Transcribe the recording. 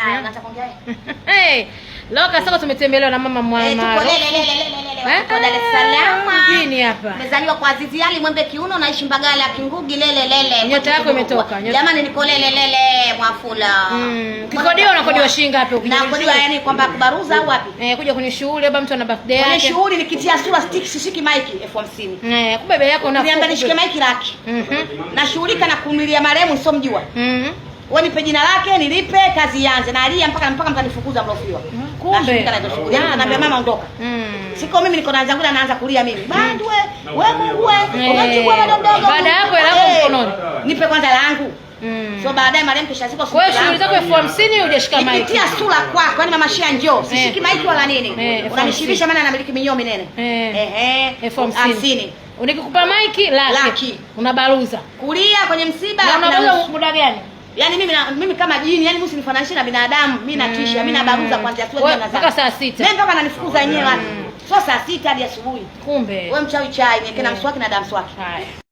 Ah, unaanza kuongea wewe. Hey, leo Kasoko tumetembelewa na mama Eh, mwana. tuko lele lele lele lele. Tuko Dar es Salaam. Mjini hapa. Nimezaliwa kwa Azizi Ali Mwembe Kiuno, naishi Mbagala Kingugi lele lele. Nyota yako imetoka, nyota. Jamani niko lele lele Mwafula. Kikodiwa unakodiwa shilingi ngapi ukija? Na kwenye kodiwa shughuli? yani kwamba kubaruza au wapi? Eh, kuja kwenye shughuli labda mtu ana birthday Kwenye yake. shughuli nikitia sura stick sishiki maiki 50,000. Eh, kumbe bei yako nafuu. Niambia nishike maiki laki. Nashughulika na kumlilia marehemu sio. Wewe nipe jina lake nilipe kazi ianze. Na alia mpaka mtanifukuza mlofiwa. Kumbe. Nashughulika na hizo shughuli. Yaani naambia mama ondoka. Siko mimi niko naanza kula naanza kulia mimi. Bandu we, we Mungu we, Eh. umechukua bado mdogo. Baada ya hapo hela yako mkononi. Nipe kwanza langu. So baadaye marehemu kesha ziko. Kwa hiyo shughuli zako 50,000 hujashika maiki. Nikitia sura kwako, yani mama Shia njoo, sishiki maiki wala nini. 50,000. Unanishibisha maana namiliki minyoo minene. Ehe. 50,000. 50. Unikikupa maiki laki. Laki. Unabaruza. Kulia kwenye msiba Na laki na unabaruza nusu. muda gani? Yaani mimi kama jini, yani mimi usinifananishe na binadamu, mimi natisha, mimi nabaruza kuanzia asubuhi Wewe hadi mpaka saa 6. Mimi mpaka ananifukuza yenyewe wapi? Sio saa 6 hadi asubuhi. Kumbe. Wewe mchawi chai, niweke na mswaki na damu mswaki. Haya.